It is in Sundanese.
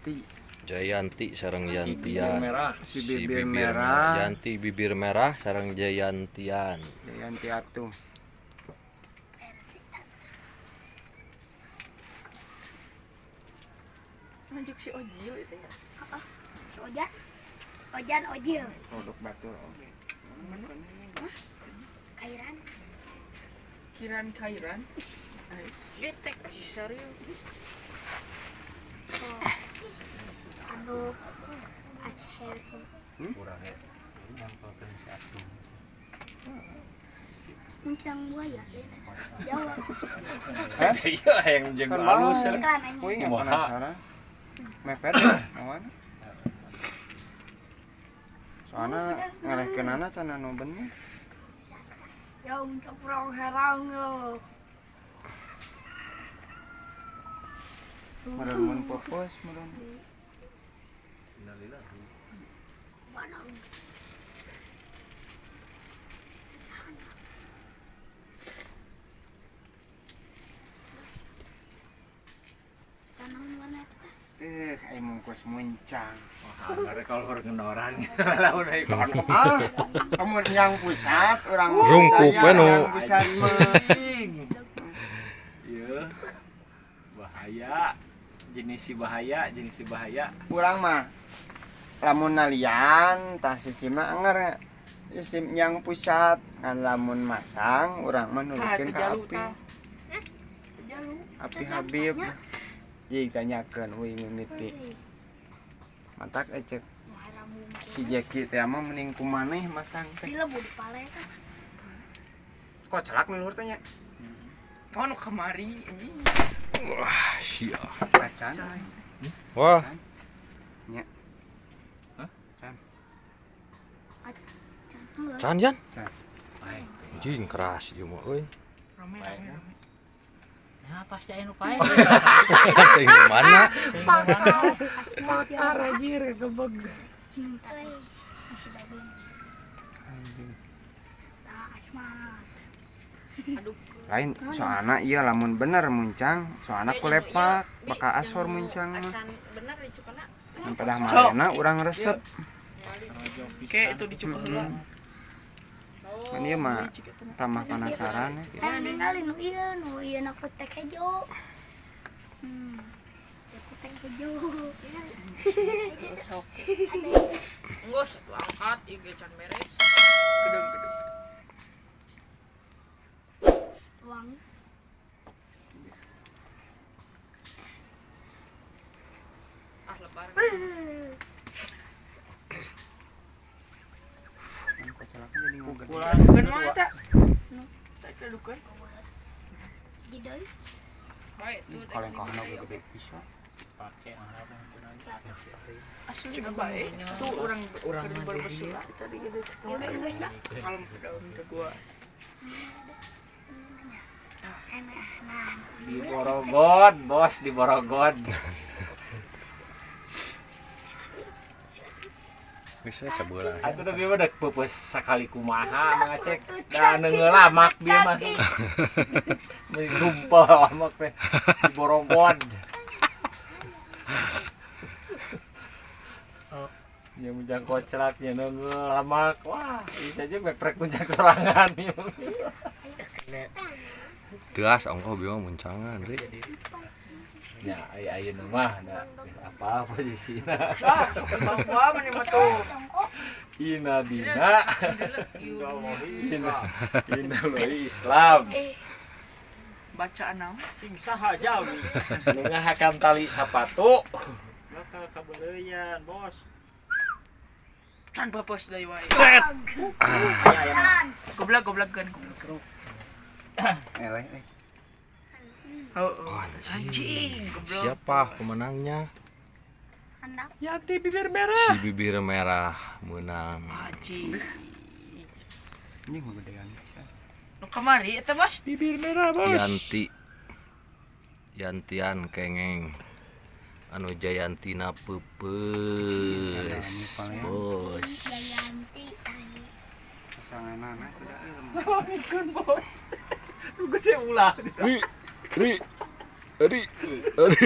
Jayanti. Jayanti sareng Si bibir Yantian. merah. Si bibir merah. Yanti bibir merah sareng Jayantian. Jayanti atuh. Lanjut si Ojil itu ya. Si Ojan. Ojan Ojil. Produk batur oge. Kairan. Kiran Kairan. Ais. Getek si serius. Aduh. Aceh. Kurang ya. Nyampelkeun si Atung. Muncang buaya. Jawa. Iya, yang jeung Kan halus. bae. Cekan aja. Kuing Kumaha? penasaran. Mepet awan. Soalna ngalehkeunana can anu bener. Ya untuk kurang herang yo. Meureun mun peupeus meureun. Innalillahi. Mana? Tanam mana itu? Ai mungkus muncang. Wah, anggar kalau ngenoran. Lamun ai kono. Ah, kamu yang pusat urang Rungkup percaya, we nu. yang pusat mah. Iya. Bahaya. Jenis si bahaya, jenis si bahaya. Urang mah lamun nalian tah sisi mah anger sistem yang pusat kan lamun masang urang mah Tah nuluykeun teu ka jalu api. tah. Teu jalu. Api Habib. Jig tanyakeun euy mimiti. Matak ecek si Jeki teh mah mending kumaneh masang teh. Bila bu di pale kan. Kok celak nu luhur teh nya? Oh, nu kamari anjing. Wah, sia. Acan. Wah, Nya. Hah? Can. can Jan. Can. Baik. Anjing keras ieu mah euy. Rame Baik. rame rame. Ya pasti aya nu pae. Teh mana? Pakar anjir gebeg. Masih daging. Anjing. Tah asma. Aduh. Lain soalna iya lamun bener muncang, soalna ku lepak bakal asor muncang mah. Acan bener dicukana. Mun pedah marena urang resep. Kayak itu dicuka heula. Kan ieu mah tambah penasaran ya, gitu. Kan ningali nu ieu na kutek hejo. Kutek hejo. Enggeus angkat ieu ge can beres. Gedeng gedeng. Wangi. Ah lebar. Kan kocelaknya jadi ngogede. Pukulan Kan mah eta. Tak kedukeun. Gidoy. Baik tuh. Kalengkahna ge gede pisan. Pake Asli bae. Tuh urang Urang keur mah berbesula tadi gitu. Ya geus dah. Kalem daun ke gua. Enak. Nah, di Borogon, bos di Borogon. Geus we sabelah. Atuh da bieu mah dek peupeus sakali kumaha mangacek. Da neungeul lamak bieu mah. Meuni rumpel lamak teh di Borogon. Ya muncang koclak nya neungeul lamak. Wah, bisa aja meprek muncang sorangan ieu. Teas ongkoh bieu mah muncangan ri. Ya, aya ayeuna mah da apa posisina. Ah, bawa mana mah tuh. Ina dina Ina Ina Islam. Bacaan naon? Sing saha jalmi. Nengahakan tali sapatu. Bakal kabeuleuyan, bos. Can peupeus deui wae. Can. Goblok goblok kan goblok. Eleh eh. Oh, oh. Anjing, goblok. Siapa pemenangnya? Handap. Yanti bibir merah. Si bibir merah menang. Anjing. Anjing ngogedean pisan. Nu kamari eta, Bos. Bibir merah, bos. Yanti. Yantian kengeng. Anu Jayantina peupeus. Bos. Jayanti. Pasanganana tidak ilmu. Assalamualaikum, Bos. Nu gede ulah. Ri, ri, ri, ri.